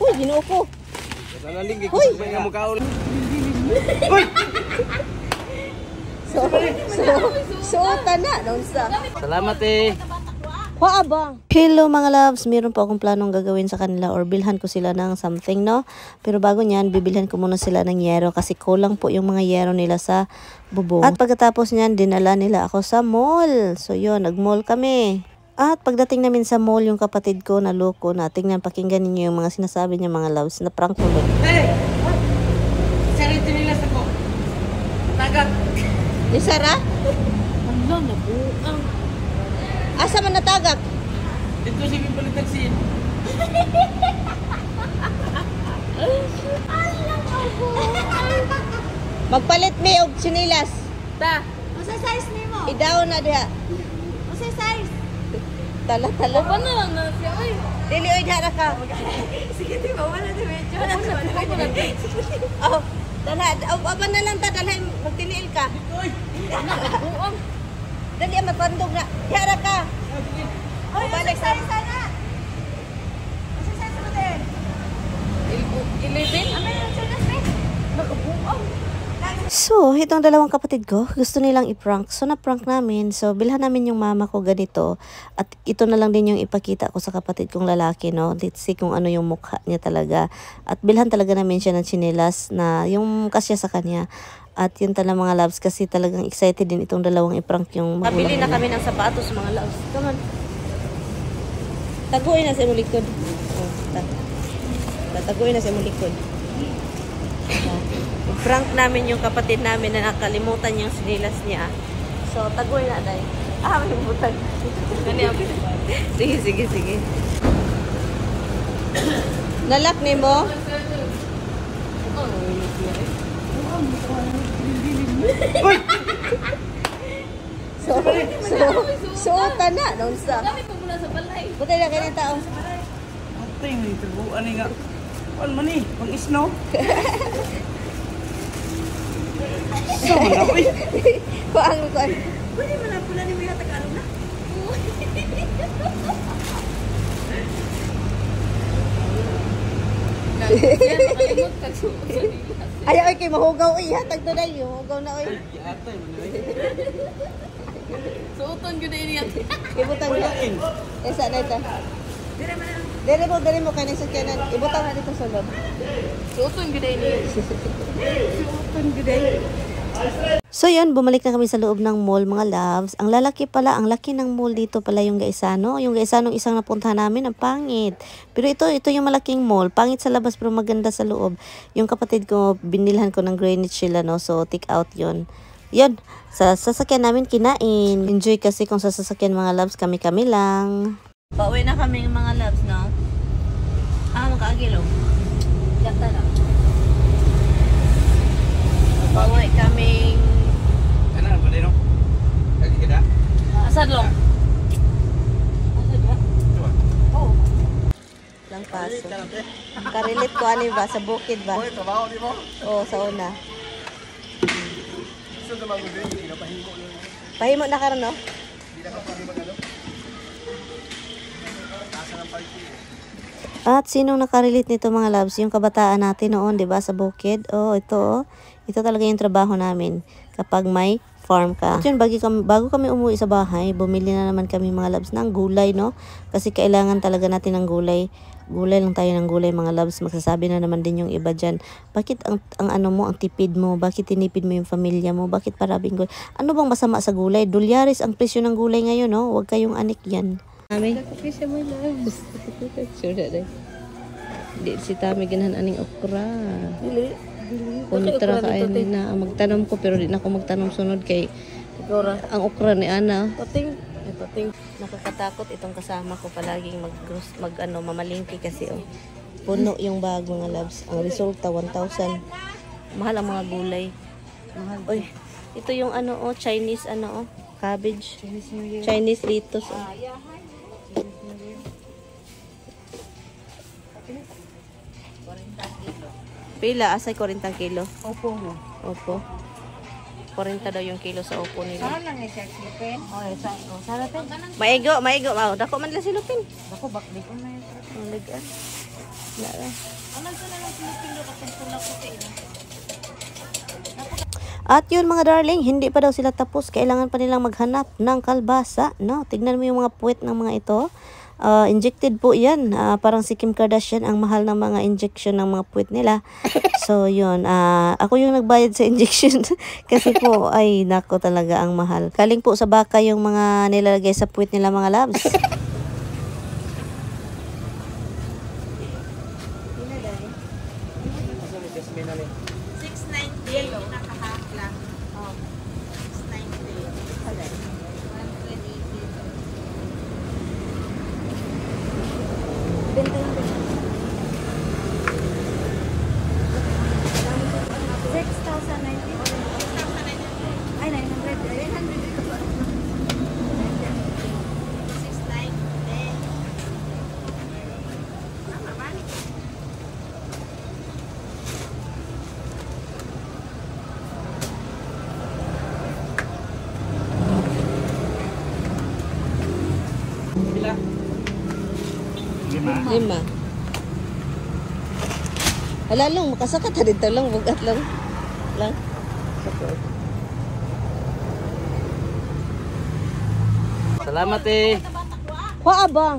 Uy, Ginoo ko. Hoy! Uy! So, na, naunsa. Salamat eh. Waa ba? Hello mga loves, meron po akong planong gagawin sa kanila or bilhan ko sila ng something, no? Pero bago niyan, bibilhan ko muna sila ng yero kasi kulang po yung mga yero nila sa bubong. At pagkatapos niyan, dinala nila ako sa mall. So yun, nag-mall kami. At pagdating namin sa mall, yung kapatid ko na loko na, tingnan, pakinggan ninyo yung mga sinasabi niya, mga loves, na prank tuloy. Hey! Sarili nila sa ko. Tagak. Ni Sarah? Ala, nabuang. Asa man natagak? Dito si Pimpalit Taxi. Magpalit mi og sinilas. Ta. Usa size nimo? Idaw na diha. Usa size? Tala tala. Opa na lang na siya. Ay. Dili oy diha ra ka. Sige, di ba? Wala di medyo. Wala Oh, dala, oh, aba na lang ta, dala, magtiniil ka. Nabuang. Dali, matandog na. Diha ra ka. Oy, Balik usa size sana. Usa size mo din. 11? Ano yung size ni? Nakabuang. So, itong dalawang kapatid ko, gusto nilang i-prank. So, na-prank namin. So, bilhan namin yung mama ko ganito. At ito na lang din yung ipakita ko sa kapatid kong lalaki, no? Let's see kung ano yung mukha niya talaga. At bilhan talaga namin siya ng tsinelas na yung kasya sa kanya. At yun talaga, mga loves, kasi talagang excited din itong dalawang i-prank yung magulang. Nabili na kami ng sapatos, mga loves. Come on. Taguin na sa imong likod. Oh, tataguin na sa imong likod. Prank namin yung kapatid namin na nakalimutan yung sinilas niya. So, taguin na, day. Ah, may butang. Sige, sige, sige. Nalak ni mo? Uy! So, na, naunsa. Dami po muna sa balay. Buti na ganyan tao. Atay, may taguan eh nga. Kuan man eh, pang isno. So, man na, uy. Kuang, kuang. Pwede man na pula ni mo yata kaano na. Nakalimot ka sa nilas. Ay, ay, kay mahugaw, uy, hatag to na, hugaw na, uy. Atay man eh. Suoton gyud niya. Ibutang na. Eh, saan na ito? Dire man na. Dere mo, kaya sakyanan. Ibutang na dito sa loob. Suoton gyud niya. Suoton gud ay. So yun, bumalik na kami sa loob ng mall, mga loves. Ang lalaki pala, ang laki ng mall dito pala yung Gaisano. Yung Gaisano, isang napuntahan namin, ang pangit. Pero ito yung malaking mall. Pangit sa labas pero maganda sa loob. Yung kapatid ko, binilhan ko ng Greenwich sila, no? So take out yun. Yun, sa sasakyan namin kinain. Enjoy kasi kung sa sasakyan, mga loves, kami-kami lang. Pauwi na kami, mga loves, no? Ah, makaagilo. Yata lang. Pauwi kaming Kana ba din no? Kagi ka na? Asa long? Asa ba? Oh. Lang paso. Karilit ko ani ba sa bukid ba? Hoy, trabaho di mo. Oo, sa una. Gusto na mag-ubin, pinapahimo lang. Pahimo na karon, no? Hindi na ka pwede mag-ano. Asa ng parking. At sinong nakarelate nito, mga loves? Yung kabataan natin noon, 'di ba, sa bukid? Oh, ito oh. Ito talaga yung trabaho namin kapag may farm ka. At yun, bago kami umuwi sa bahay, bumili na naman kami, mga loves, ng gulay, no? Kasi kailangan talaga natin ng gulay. Gulay lang tayo ng gulay, mga loves. Magsasabi na naman din yung iba dyan, "Bakit ang ano mo, ang tipid mo? Bakit tinipid mo yung pamilya mo? Bakit parabing gulay?" Ano bang masama sa gulay? Dolyares ang presyo ng gulay ngayon, no? Huwag kayong anik yan. Mami? Kasi mo loves. Sure na day. Di si Tami ganahan aning okra. Dili. Kontra kayo na magtanom ko pero di na ako magtanom sunod kay Ikaw ra. ang okra ni Ana. Pating. Ay, pating. Nakakatakot itong kasama ko, palaging mag ano, mamalingki kasi oh. Puno yung bag, mga loves. Ang resulta 1,000. Mahal ang mga gulay. Mahal. Oy, ito yung ano oh, Chinese ano oh, cabbage. Chinese New Year. Chinese lettuce oh. Pila asay 40 kilo? Opo mo. Opo. 40 daw yung kilo sa opo nila. Lang ay silupin. Oh, sa oh, sara te. Maigo, maigo. Wow, dako man lang silupin. Dako bakli ko na yun. Ang ligaan. Wala ra. At yun mga darling, hindi pa daw sila tapos. Kailangan pa nilang maghanap ng kalbasa. No? Tignan mo yung mga puwet ng mga ito. Injected po yan. Parang si Kim Kardashian, ang mahal ng mga injection ng mga puwet nila. So yun, ako yung nagbayad sa injection. Kasi po, ay nako talaga ang mahal. Kaling po sa baka yung mga nilalagay sa puwet nila mga loves. Pila? Lima. Lima. Hala long, makasakat ha dito lang, bugat lang. Lang. Salamat eh. Kuha ba?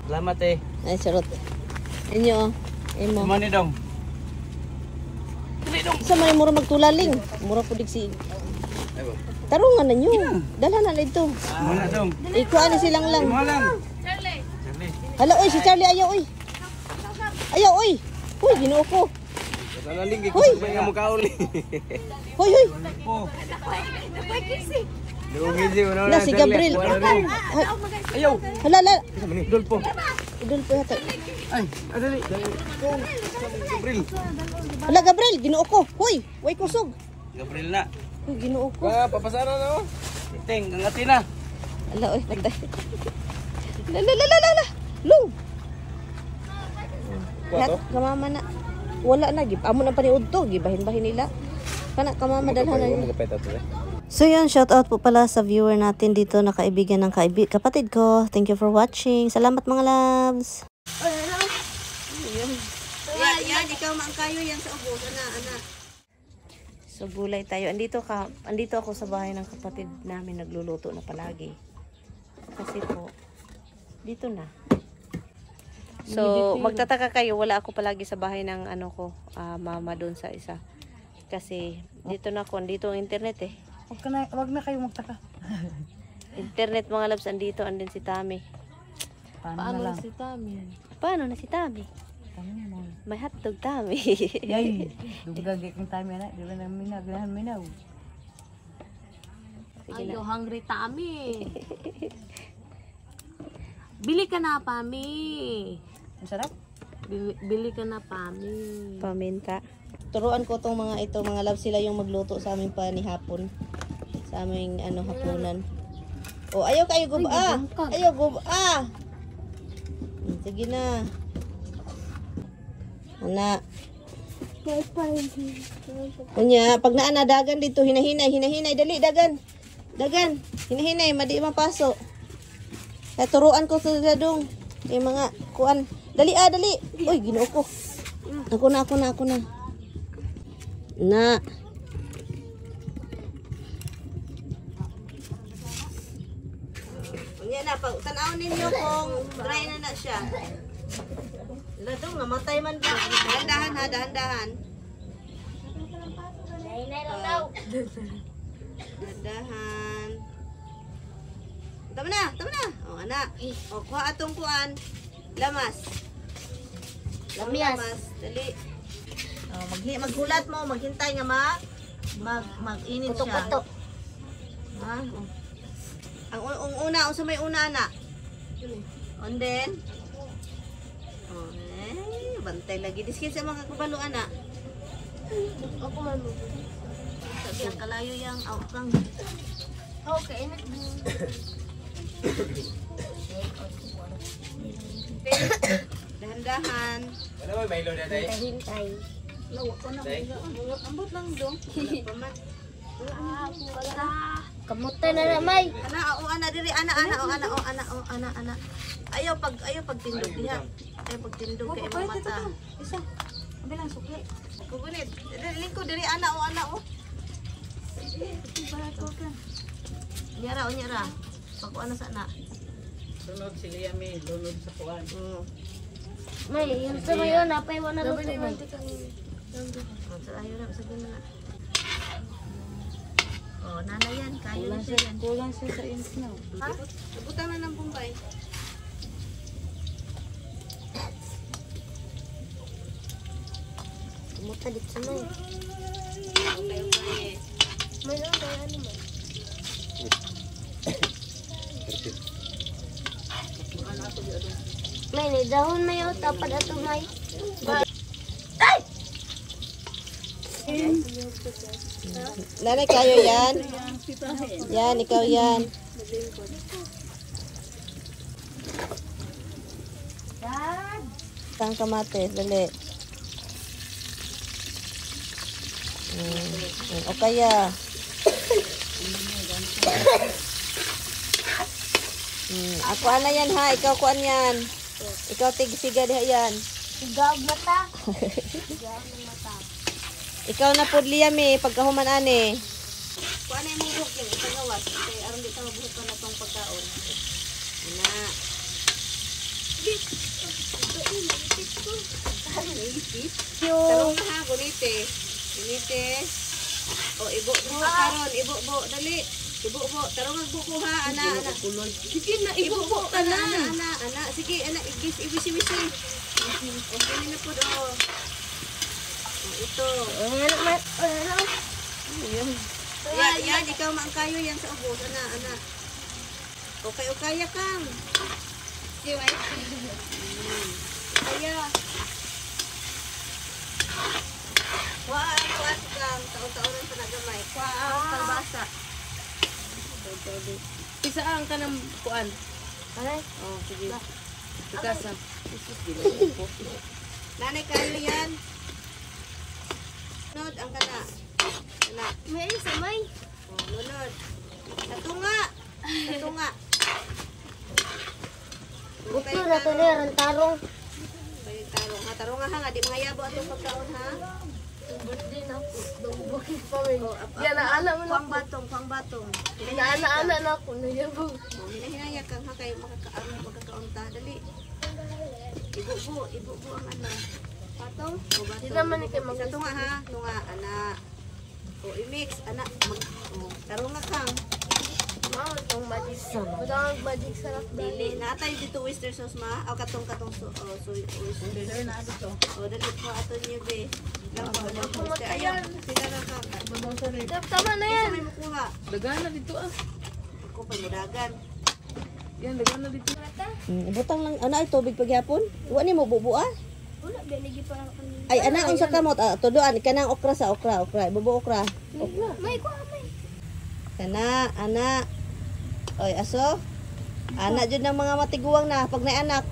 Salamat eh. Ay, sarot. Inyo, oh. Imo. Mo ni dong. Sa may mura magtulaling. Mura po si. Tarungan na nyo. Dala na dito. Mo na dong. Ikuha ni silang lang. Mo lang. Charlie. Hala, oy, si Charlie, ayaw, oy. Ayaw, oy. Uy, ginoo ko. Hoy. Nga mukauli. Hoy, hoy. Po. Na, si Gabriel. Ayaw. Hala, hala. Dolpo. Idol po yata. Ay, adali. Gabriel. Hala, Gabriel, ginoo ko. Hoy, way kusog. Gabriel na. Uy, ginoo ko. Ah, papasara na oh. Ting, ang atina. Hala, oy, patay. La, la, la, la, la, la. Long. Lahat, kamama na. Wala na, gib. Amo na paniud to. Gibahin-bahin nila. Kana, kamama, dalhan na nila. So yun, shout out po pala sa viewer natin dito na kaibigan ng kapatid ko. Thank you for watching. Salamat mga loves. Yan, yan, ikaw maangkayo yan sa ubos. Ana, ana. So gulay tayo. Andito ako sa bahay ng kapatid namin, nagluluto na palagi. Kasi po dito na. So magtataka kayo, wala ako palagi sa bahay ng ano ko, mama doon sa isa. Kasi dito na ako, andito ang internet eh. Wag na kayo magtaka. Internet mga loves, andito, andin si Tami. Paano na lang? Si Tami? Paano na si Tami? Tami na. May hotdog Tami. Yay! Dugag kong Tami na. Di ba na minaw? Ganahan minaw. Sige na. Ayo, hungry Tami. Bili ka na, Pami. Ang sarap. Bili ka na, Pami. Paminta. Turuan ko tong mga ito, mga love, sila yung magluto sa aming panihapon. Sa aming ano hapunan. Oh, ayaw kayo guba. Ayaw guba. Sige na. Ana. Unya, pag naa dagan dito, hinahinay, hinahinay, dali, dagan. Dagan, hinahinay, madi mapaso. Kaya turuan ko sa dong. Yung mga kuan. Dali ah, dali. Uy, Ginoo ko. Ako na, ako na, ako na. Na. Unya na, pag tan-aw ninyo kung dry na na siya. Ladong, namatay man ba? Dahan-dahan ha, dahan-dahan. Dahan-dahan. Tama na, tama na. O, anak. O, kuha atong kuan. Lamas. Lamas. Dali. O, maghulat mo, maghintay nga mag-init siya. Puto-puto. Ha? O. Ang una, unsa may una, anak? And then, oh, eh, bantay lagi. Diskin sa mga kabalo, anak. Ako man mo. Sabi ang kalayo yang out lang. Okay. Dahan-dahan. Wala ba Milo na tayo? Hintay. Ambot lang dong. Wala pa man. Wala. Kamuta na na, May. Ana, o ana diri, ana ana o ana o ana o ana ana. Ayaw pagtindog diha. Ayaw pagtindog kay imong mata. Isa. Abi lang sukli. Kugunit. Lingkod diri ana o ana o. Nyara o nyara. Pagkuan na sa ana. Sunod si Liam eh, lunod sa kuan. May, yung sa mayon, napay wala na luto, May. Ayaw na, sabi na. Oh, nana yan, kayo na siya yan. Kulang siya sa ins na. Ha? Butang na ng Bombay. Kamuta dito sa May. Okay, okay. May, ano, may ano, May. May, may dahon may oh, tapad ato, May. Nanay, kayo yan. Yan, ikaw yan. Tang kamatis, dali. O kaya. Ako ana yan ha, ikaw kuan yan. Ikaw tigsiga diha yan. Gag mata. Ikaw na pod Liam eh, pagkahuman ani. Kuan na imong buhok yung ipagawas kay aron di ta mabuhok pa na tong pagkaon. Ana. Tarong na ha, gunite. Gunite. O ibo-bo karon, ibo-bo dali. Ibo-bo, tarong agbuko ha, ana ana. Sige na, ibubo ka na. Ana, ana, ana. Sige, ana, igis, ibisi-bisi. O, kini na pod o. O, ito. Ano, May? Ano? Yan, yan, ikaw maangkayo yan sa ubos. Ana, ana. Okay, okay, kang. Sige, May. Kaya. Kuha ang kuha si kang. Taon-taonan pa nagamay. Kuha ang kalbasa. Isaan ka ng kuan. Ano? Oh, sige. Pikasa. Nanay, kayo yan. Lunod ang kana. Kana. May isa, May. Oh, lunod. Katunga. Katunga. Buto na to na, tarong. Kay tarong ha, tarong ha nga di mga yabo atong pagkaon ha. Birthday na ako. Bukid pa, May. Yan, naana mo na. Pang batong, pang batong. Naana-ana na ako. Nayabog. Oh, hinahinaya kang ha kayo makakaon magkakaon ta dali. Ibubo, ibubo ang ano. Patong? O batong. Di naman ikaw mag- Sa tunga ha, tunga ana. O i-mix ana mag oh, tarong nga kang. Mao itong magic. Butang ang magic sarap Dili na tayo dito oyster sauce ma. O katong katong so, oh, soy oyster. na dito. O dali ko ato niyo be. Lang ko lang. Ayaw, sila na ka. Tama na yan. Isa may mukuha. Dagana dito ah. Ako pa mudagan. Yan, dagana dito. Butang lang ana ay tubig pagyapon. Wa ni mo bubua. Wala, binigi pa lang kami. Ay ana unsa kamot ah, tuduan kanang okra sa okra, okra, bubo okra. May kuha, may. Kana ana. Oy aso. Ana jud ng mga matiguang na pag may anak.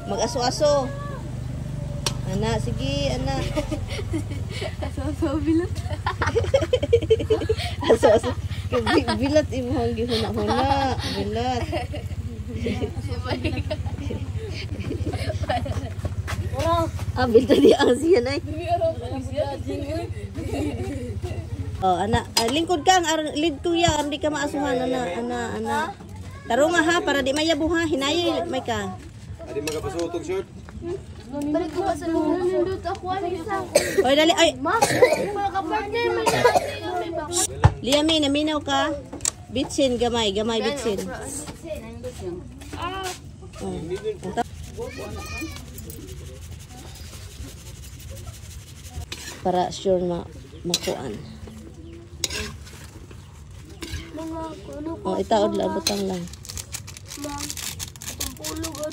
Mag-aso-aso. Ana, sige, ana. Aso-aso bilat. Aso-aso. Bilat imong gihuna-huna. Bilat. Ah, bilta di ang siya nay. Oh, ana, lingkod kang aron lid kuya, aron di ka maasuhan ana, ana, ana. Tarong nga ha para di mayabo ha, hinayi may ka. Adi magapasutog shirt. Balik ko sa nindot ako. Ano isa? Oy, dali ay. Ma, mga kapartner, may may baka. Liami, naminaw ka. Bitsin gamay, gamay bitsin. Oh. Para sure ma makuan. Mga kuno ko. Oh, itaod lang, butang lang. Ma, atong pulog.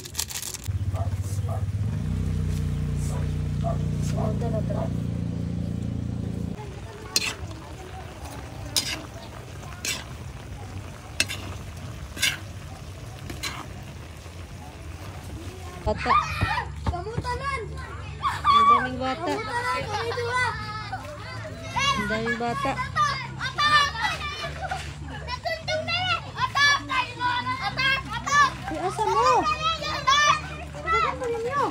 Bata. Kamutanan! Ang daming bata. Kamutanan! Kamutanan! Ang daming bata. Ano sa mo? Pagdagan pa ninyo.